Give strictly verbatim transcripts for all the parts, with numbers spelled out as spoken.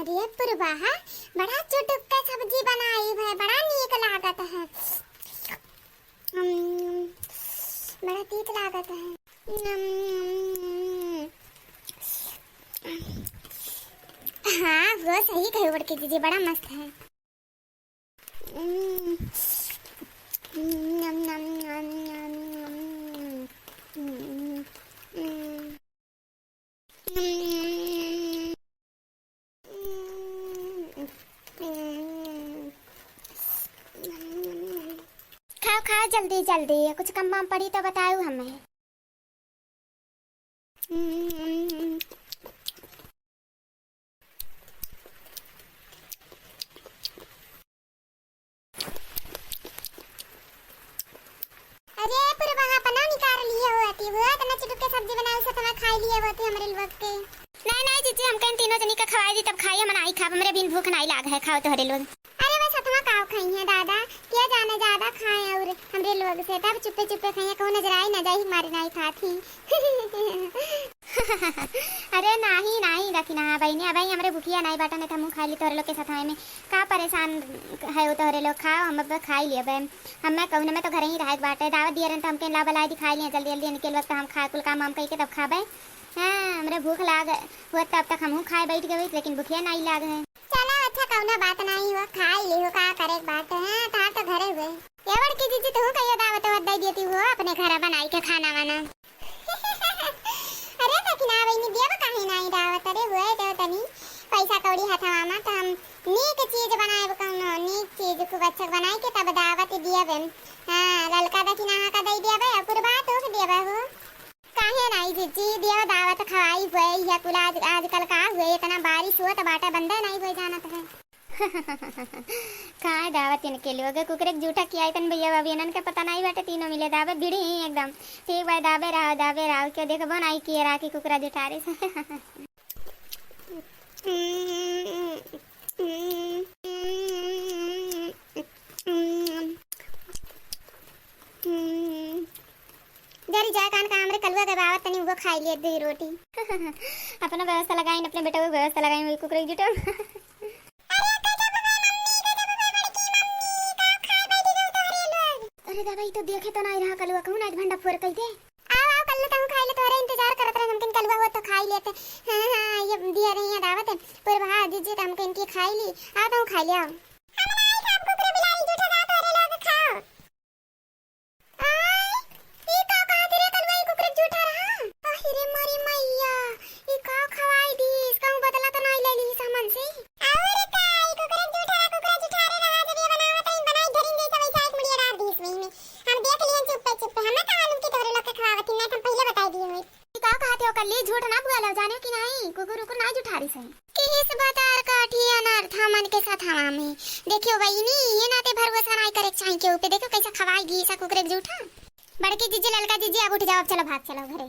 अरे पुरवा, बड़ा चुटुक के सब्जी बनाई है, बड़ा नीक लागत है। हम्म, बड़ा तीत लागत है। हम्म, हाँ, वो सही कहे बड़की जीजी, बड़ा मस्त है। हम्म, नम, नम, नम, नम, नम। हम्म, हम्म। खाओ, खाओ, जल्दी, जल्दी। कुछ काम वाम पड़ी तो बताओ हमें। अरे, पूरे वहाँ पना निकाल लिए हो आती हुआ, इतना चुटुक के सब्जी बनाए, उसे तो मैं खाई लिए होते हमरे लोग के। नहीं, नहीं, जीजी, हमके इन तीनों जनी का खवाई दी, तब खाई, हम नहीं खाब, हमरे बिन भूख नहीं लाग है, खाओ तोहरे लोग। अरे, बस हथवा काव खाई है दादा, क्या जाने ज्यादा खाए और हमरे लोग से, तब चुप्पे चुप्पे खाई है, कहूँ नजर आई ना जाई, मारे नहीं खाती। अरे नाही, नाही, दखिनहा बहिनी, अबही हमरे भुखिया नाही बाटे, नहीं त हमहू खाई ली तोहरे लोग के सथाई में। का परेशान है तोहरे लोग, खाओ, हम अब खाई ली। अब हमें कहूँ, हमें तो घरे ही रहे के बाटे, दावत दिए रहन त हमके ला बलाई दिखाई लिया जल्दी जल्दी, इनके वक्त हम खा, कुल काम वाम कई के तब खाबे। हाँ, हमरे भूख लाग हुआ तब तक हमहू खाए बैठ गए, लेकिन भुखिया नाही लाग है। चलो अच्छा, कौनो बात नाही हुआ, खाई ली हो, का करे के बाटे, हाँ, तार तो घरे हुए। ये बड़की जीजी, तू कहियो दावत वावत दे देती हो, अपने घर बनाई के खाना वाना। अरे दखिनहा बहिनी, देब काहे नाही दावत? अरे हुए देव तनी पैसा कौड़ी हथवा में, त हम नीक चीज बनाएब, कौनो नीक चीज खूब अच्छा बनाई के तब दावत दियब। हाँ, ललका दखिनहा का दे दियब, अपुर बात हो के दियब हो। काहे नाही जीजी, देव दावत खवाई हुए, यह कुल आज, आजकल का हुए, इतना बारिश हुआ त बाटा बंदे नाही हुए जानत है। कहाँ दावत इनके लोग, कुकरे के जूठा किया तन भैया भाभी, इनन के पता नाही बाटे, तीनों मिले दावे भिड़ी ही एकदम। ठीक भाई, दावे रहो, दावे रहो, क्यों देखबो नाही किए रहा कि कुकरा जुठारे से। जरी जाए कान का हमरे कलुआ के बावत तनी वो खाई लिए दो रोटी। अपना व्यवस्था लगाइन, अपने बेटा को व्यवस्था लगाइन, वही कुकरे के जुठा। अरे गजब बे मम्मी, गजब बे बड़की मम्मी, का खाए बैठी गई तोहरे लोग? अरे दादा, ई तो देखे तो नाही रहा कलुआ, कहूँ ना भंडा फोर कई दे। आओ, आओ, कल्लू, तहूँ खाई ले, तोहरे इंतजार करत रहे, हमकिन कलुआ हो तो खाई लेते। हाँ, हाँ, ये दिया रही है दावत, पूरे भा दीजिए तो हमको इनकी खाई ली। आओ, तहूँ खाई ले, आओ। हम नाही खाब कुकुर बिलाई, जूठा जा तोहरे लोग खाओ। आय, ई का कहत रे कलुआ, ई कुकुर जूठा रहा? आहि रे मोरी मैया, ई का खवाई दीस, कहूँ बदला तो नाही ले लीस हमन से। और का, ई कुकुर जूठा, कुकुर जुठारे रहा, जब ये बनावत रही, बनाई धरिन जैसे वैसा एक मुड़िया डाल दीस वही में। हम देख लियन चुप्पे चुप्पे, हमें का मालूम कि तोहरे लोग के खवावत ही, नहीं तो हम पहले बताई दिए होई। ई का कहत हो कल्ली, झूठ ना बोलो, जाने कि नाही, कुकुर उकुर ना जुठारी सही। कि इस बतार काठी अनर्थ हमन के सथवा में। देखियो बहिनी, ये नाते भरोसा नाही करे के चाही केहू पे। देखियो कैसा खवाई गई सा कुकुर के जूठा। बड़की जीजी, ललका जीजी, अब उठ जाओ, अब चलो, भाग चलो घरे।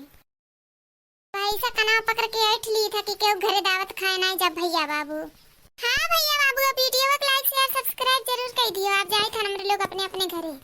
पैसा कना पकड़ के ऐठ ली था कि केहू घरे दावत खाए नाही जब भैया बाबू। हाँ भैया बाबू, अब video को like, share, subscribe जरूर कर दियो। आप जाए था हमरे लोग अपने अपने घरे।